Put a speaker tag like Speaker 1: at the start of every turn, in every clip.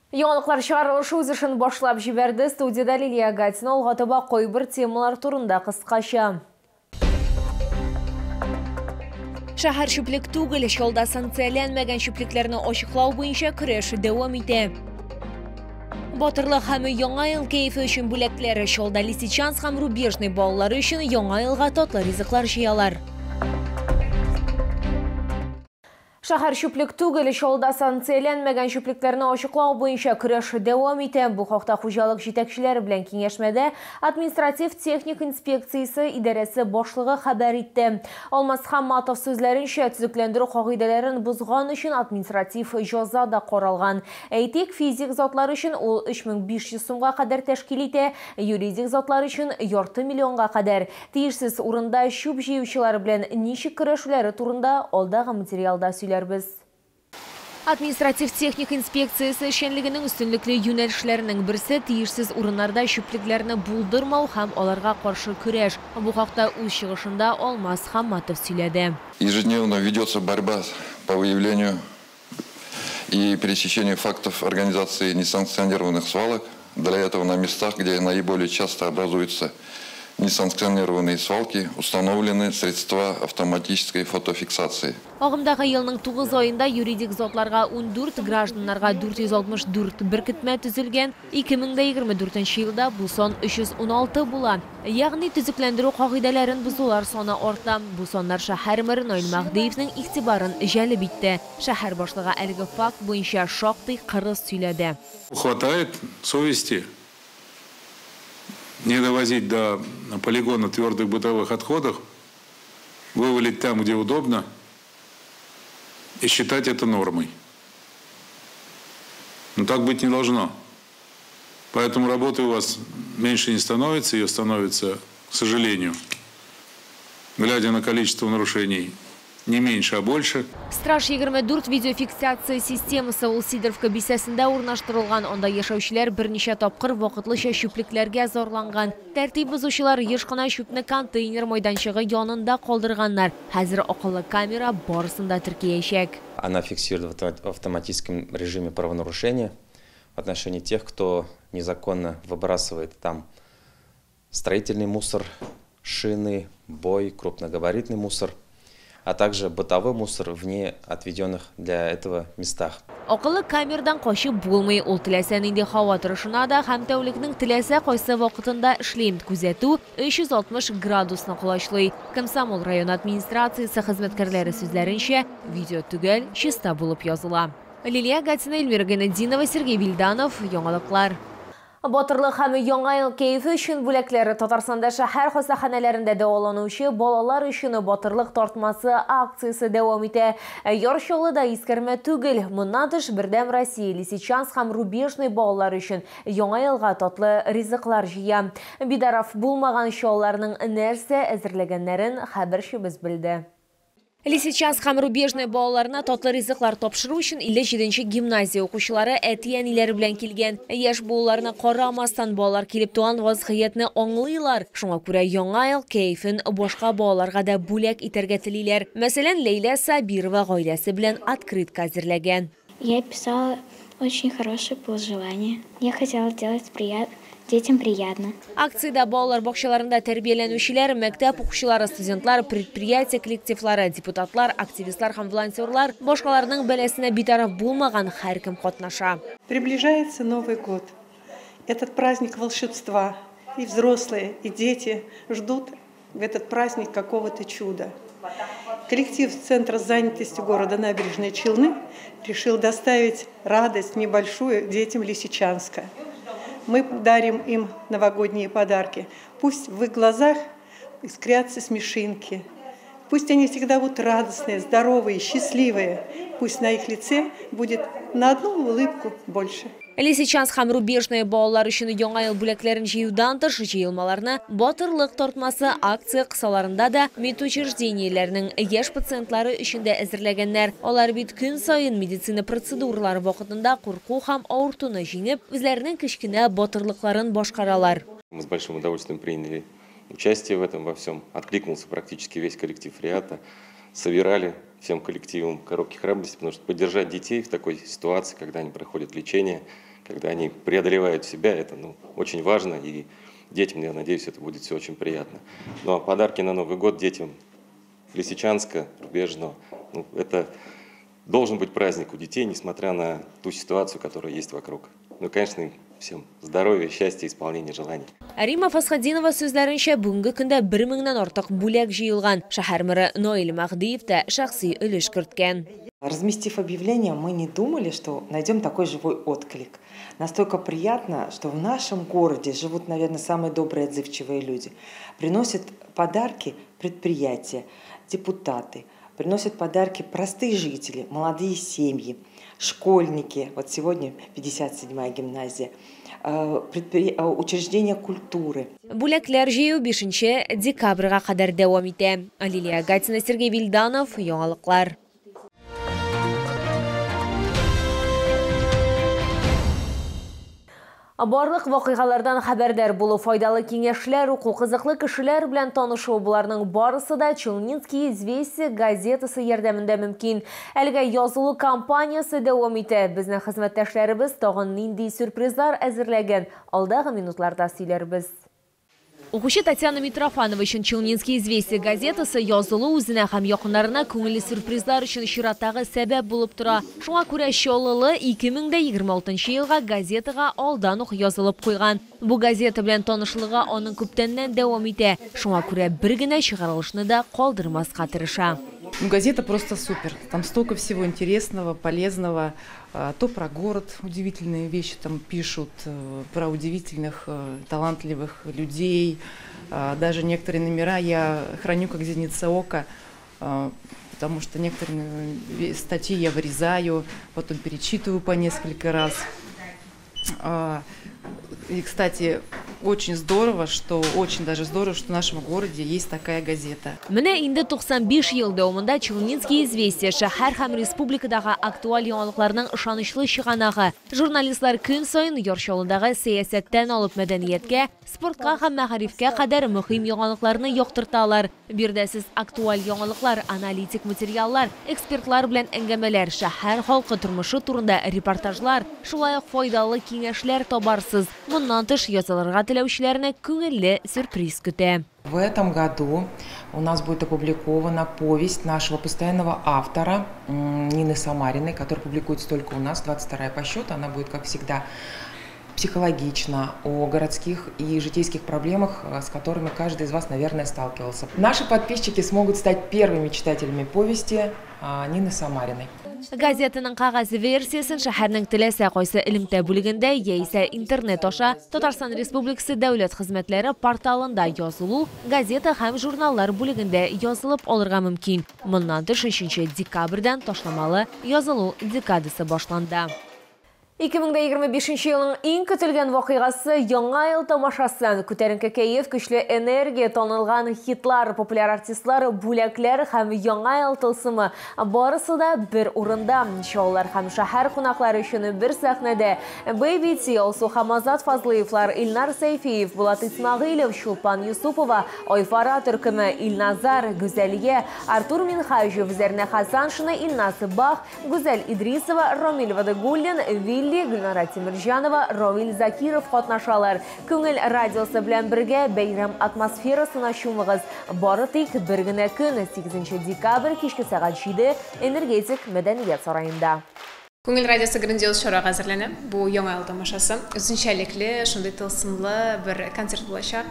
Speaker 1: Яңалыклар чыгарылышы үз эшен башлап җибәрде. Студиядә Лилия Гатина. Алга таба кайбер темалар турында кыскача. Шәһәр чүплек түгел, Чаллыда санкцияләнмәгән чүплекләрне ачыклау буенча көрәш дәвам итә. Батырлык һәм Яңа ел кәефе өчен бүләкләр. Чаллыда Лисичанск һәм Рубежный балалары өчен Яңа елга татлы ризыклар җыялар. Шәһәр чүплек түгел, Чаллыда санкцияләнмәгән чүплекләрне ачыклау буенча көрәш дәвам итә. Бу хакта хуҗалык җитәкчеләре белән киңәшмәдә административ техник инспекциясе идарәсе башлыгы хәбәр итте. Алмаз Хамматов сүзләренчә, төзекләндерү кагыйдәләрен бозган өчен административ җәза да каралган. Әйтик, физик затлар өчен ул 3500 сумга кадәр тәшкил итә, юридик затлар өчен ярты миллионга кадәр. Тиешсез урында чүп җыючылар белән ничек көрәшүләре турында алдагы материалда сөйләрбез. Административ техник инспекциясе эшчәнлегенең өстенлекле юнәлешләренең берсе тиешсез урыннарда чүплекләрне булдырмау һәм аларга каршы көрәш. Бу хакта үз чыгышында Алмаз Хамматов сөйләде.
Speaker 2: Ежедневно ведется борьба по выявлению и пресечению фактов организации несанкционированных свалок. Для этого на местах, где наиболее часто образуются несанкционированные свалки, установлены средства автоматической фотофиксации.
Speaker 1: Агымдагы елның 9 аенда юридик затларга 14, гражданнарга 464 беркетмә төзелгән. 2024 елда бу сан 316 була. Ягъни төзекләндерү кагыйдәләрен бозулар саны арта. Бу саннар шәһәр мэры Наил Мәһдиевнең игътибарын җәлеп итте. Шәһәр башлыгы әлеге факт буенча шактый кырыс сөйләде.
Speaker 3: Хватает совести не довозить до полигона твердых бытовых отходов, вывалить там, где удобно, и считать это нормой. Но так быть не должно. Поэтому работы у вас меньше не становится, ее становится, к сожалению, глядя на количество нарушений, не меньше, а больше.
Speaker 1: Страж 24 видеофиксация системасы ул Сидоровка бистәсендә урнаштырылган. Анда яшәүчеләр берничә тапкыр вакытлыча чүплекләргә зарланган. Тәртип бозучылар еш кына чүпне контейнер майданчыгы янында калдырганнар. Хәзер акыллы камера барысын да теркәячәк.
Speaker 4: Она фиксирует в автоматическом режиме правонарушения в отношении тех, кто незаконно выбрасывает там строительный мусор, шины, бой, крупногабаритный мусор, а также бытовой мусор в неотведенных для этого местах.
Speaker 1: Акыллы камерадан качып булмый. Ул теләсә нинди һава торышына да һәм тәүлекнең теләсә кайсы вакытында эшли. Күзәтү 360 градусны колачлый. Комсомол районы администрациясе хезмәткәрләре сүзләренчә, видео төгәл, чиста булып языла. Лилия Гатина, Эльмира Гайнетдинова, Сергей Вильданов. Яңалыклар. Батырлык һәм Яңа ел кәефе өчен бүләкләре. Татарстанда шәһәр хастаханәләрендә дәваланучы балалар өчен батырлык тартмасы акциясе дәвам итә. Яр Чаллыда искәрмә түгел. Моннан тыш Бердәм Россия, Лисичанск һәм Рубежный балалар өчен Яңа елга татлы ризыклар җыя. Битараф булмаган чаллыларның нәрсә әзерләгәннәрен хәбәрчебез белде. Лисичанск һәм Рубежный балаларына татлы ризыклар тапшыру өчен 57 гимназия укучылары әти-әниләре белән килгән. Яшь булуларына карамастан балалар килеп туган вазгыятьне аңлыйлар. Шуңа күрә Яңа ел кәефен башка балаларга да бүләк итәргә телиләр. Мәсәлән, Ләйлә Сабирова гаиләсе белән открытка әзерләгән.
Speaker 5: Я писала очень хорошие пожелания. Я хотела сделать приятно детям приятно.
Speaker 1: Акциядә балалар бакчаларында тәрбияләнүчеләр, мәктәп укучылары, студентлар, предприятие коллективлары, депутатлар, активистлар һәм волонтерлар, башкаларның бәласенә битараф булмаган һәркем катнаша.
Speaker 6: Приближается Новый год. Этот праздник волшебства. И взрослые, и дети ждут в этот праздник какого-то чуда. Коллектив Центра занятости города Набережные Челны решил доставить радость небольшую детям Лисичанска. Мы дарим им новогодние подарки. Пусть в их глазах искрятся смешинки. Пусть они всегда будут радостные, здоровые, счастливые. Пусть на их лице будет на одну улыбку больше.
Speaker 1: Лисичанск һәм Рубежный балалар өчен Яңа ел бүләкләрен җыюдан тыш җыелмаларны Батырлык тартмасы акция кысаларында да медучреждениеләрнең яшь пациентлары өчен дә әзерләгәннәр. Алар бит көн саен медицина процедуралары вакытында курку һәм авыртуны җиңеп, үзләренең кечкенә батырлыкларын башкаралар.
Speaker 7: Мы с большим удовольствием приняли участие в этом во всем. Откликнулся практически весь коллектив РИАТа. Собирали всем коллективом коробки храбрости, потому что поддержать детей в такой ситуации, когда они проходят лечение, Когда они преодолевают себя, это очень важно, и детям, я надеюсь, это будет все очень приятно. Ну а подарки на Новый год детям Лисичанска, Рубежного, это должен быть праздник у детей, несмотря на ту ситуацию, которая есть вокруг. Ну, конечно, им всем здоровья, счастья, исполнения желаний.
Speaker 1: Рима Фасхатдинова сүзләренчә, бүгенге көндә 1000-нән артык бүләк җыелган. Шәһәр мэры Наил Мәһдиев тә шәхси өлеш керткән.
Speaker 8: Разместив объявление, мы не думали, что найдем такой живой отклик. Настолько приятно, что в нашем городе живут, наверное, самые добрые, отзывчивые люди. Приносят подарки предприятия, депутаты, приносят подарки простые жители, молодые семьи, школьники. Вот сегодня 57-я гимназия, учреждения культуры.
Speaker 1: Бүләкләр җыю 5 декабрьгә кадәр дәвам итә. Лилия Гатина, Сергей Вильданов, Яңалыклар. Барлык вакыйгалардан хәбәрдар булу, файдалы киңәшләр уку, кызыклы кешеләр белән танышу — буларның барысы да Челнинские известия газетасы ярдәмендә мөмкин. Әлегә язылу кампаниясе дәвам итә. Безнең хезмәттәшләребез тагын нинди сюрпризлар әзерләгән, алдагы минутларда сөйләрбез. Укучы Татьяна Митрофанова өчен Челнинские известия газетасы язылу үзенә һәм якыннарына күңелле сюрпризлар өчен чираттагы сәбәп булып тора. Шуңа күрә Чаллылы 2026 елга газетага алдан ук язылып куйган. Бу газета белән танышлыгы аның күптәннән дәвам итә. Шуңа күрә бер генә чыгарылышны да калдырмаска тырыша.
Speaker 9: Газета просто супер. Там столько всего интересного, полезного. То про город удивительные вещи там пишут, про удивительных, талантливых людей. Даже некоторые номера я храню как зеница ока, потому что некоторые статьи я вырезаю, потом перечитываю по несколько раз. И, кстати, очень здорово, что очень даже здорово, что в нашем городе есть такая газета.
Speaker 1: Менә инде 95 ел дәвамында Челнинские известия шәһәр һәм республикадагы актуаль яңалыкларның ышанычлы чыганагы. Журналистлар көн саен Яр Чаллыдагы сәясәттән алып мәдәнияткә, спортка һәм мәгарифкә кадәр мөһим яңалыкларны яктырталар. Биредә сез актуаль яңалыклар, аналитик материаллар, экспертлар белән әңгәмәләр, шәһәр халкы тормышы турында репортажлар, шулай ук файдалы киңәшләр табарсыз. Моннан тыш язылырга теләүчеләрне күңелле сюрприз көтә.
Speaker 10: В этом году у нас будет опубликована повесть нашего постоянного автора Нины Самариной, которая публикуется только у нас, 22-я по счету. Она будет, как всегда, психологично о городских и житейских проблемах, с которыми каждый из вас, наверное, сталкивался. Наши подписчики смогут стать первыми читателями повести Нины Самариной.
Speaker 1: Газетаның кагаз версиясын шәһәрнең теләсә кайсы элемтә бүлегендә яисә интернет аша Татарстан Республикасы дәүләт хезмәтләре порталында язылу, газета һәм журналлар бүлегендә язылып алырга мөмкин. Моннан тыш 3 декабрьдән ташламалы язылу декадасы башланды. 2025 елның иң көтелгән вакыйгасы Яңа ел тамашасы. Күтәренке кәеф, көчле энергия, танылган хитлар, популяр артистлар, бүләкләр һәм Яңа ел тылсымы барысы да бер урында. Чаллылар һәм шәһәр кунаклары өчен бер сәхнәдә Baby T, Алсу һәм Азат Фазлыевлар, Илнар Сәйфиев, Булат Исмәгыйлев, Чулпан Юсупова, Айфара төркеме, Илназар, Гүзәлия, Артур Минхаҗев, Зәрнә Хасаншина, Илназ Бах, Гүзәл Идрисова, Рамил Вадыгуллин, Вилли, Гөлнара Тимирҗанова, Равил Закиров катнашалар. Күңел радиосы белән бергә бәйрәм атмосферасына чумыгыз. Бары тик бер генә көн, 8 декабрь кичке сәгать 7 Энергетик мәдәният сараенда.
Speaker 11: Күңел радиосы грандиоз чарага әзерләнә. Бу Яңа ел тамашасы. Үзенчәлекле, шундый тылсымлы бер концерт булачак.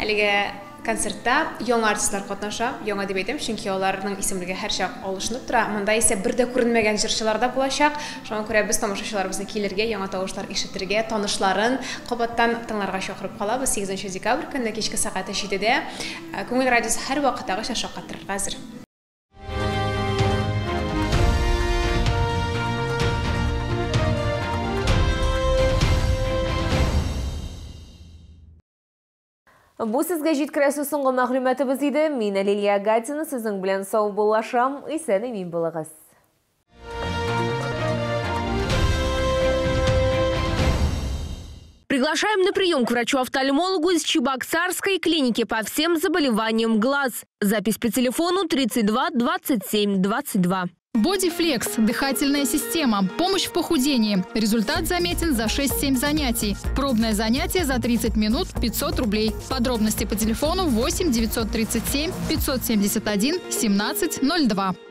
Speaker 11: Әлегә концертта яңа артистлар катнаша. Яңа дип әйтәм, чөнки аларның исемлеге һәрчак алышынып тора. Монда исә бер дә күренмәгән җырчылар да булачак. Шуңа күрә без тамашачыларыбызны килергә, яңа тавышлар ишетергә, танышларын кабаттан тыңларга чакырып калабыз. 8 декабрь көнне кичке сәгать 7-дә Күңел радиосы һәр вакыттагыча шаккатырырга әзер.
Speaker 1: Бу сезгә җиткерәсе соңгы мәгълүматыбыз иде. Мин Лилия Гатина сезнең белән саубуллашам. Исән-имин булыгыз.
Speaker 12: Приглашаем на прием к врачу-офтальмологу из Чебоксарской клиники по всем заболеваниям глаз. Запись по телефону 32 27 22.
Speaker 13: Бодифлекс – дыхательная система, помощь в похудении. Результат заметен за 6-7 занятий. Пробное занятие за 30 минут – 500 рублей. Подробности по телефону 8 937 571 17 02.